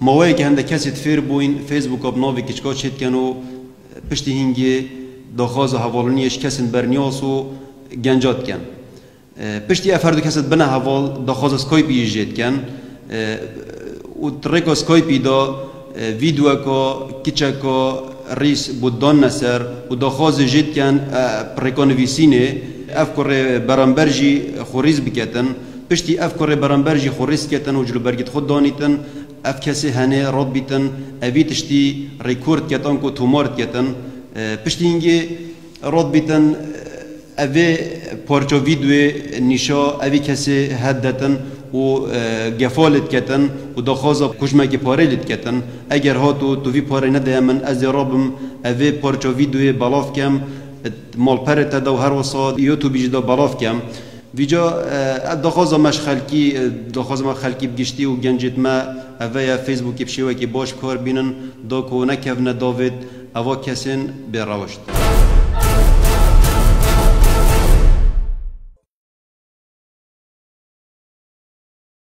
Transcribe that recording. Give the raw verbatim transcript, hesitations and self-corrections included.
Maweyeke hende kesê di fêr bûyn Facebooka bi navê kiçka çêdikin û piştî hingê daxwaza hevaliniyê ji kesên berniyas û genca dikin. E, piştî ev her du kesê dibine heval, daxwaza Skype'î jî jê dikin. E, û di rêka Skype'î de, e, vîdeoyeka kiçeka rîs bû danine ser û daxwazê jê dikin, e, bi rêka nivîsînê ev kurê beramber jî xwe rîs biketin. Piştî ev kurê beramber jî xwe rîs ketin û cilûbergî xwe danîtin, ev kesê henê rat bîtin, evî tiştî rêkord ketin ku tomar diketin. E, piştî hingê rat bîtin, evê parça vîdeoyê nîşa evî kesê het detin û, e, gefa lê diketin û daxwaza kuşmekê parê lê diketin. Eger hat û tu vî parê nedeye min, ez ê rabim evê parça vîdeoyê belav kem, malperê te de û her wisa YouTubeî jî de belav kem. Vîca, e, ev daxwaza me ji xelkî, e, daxwaza me xelkî bi giştî û gencêt me eve ye, Facebookê bi şêwekê baş bi kar bînin, da ku nekevine davêt eva kesên bêrewişt.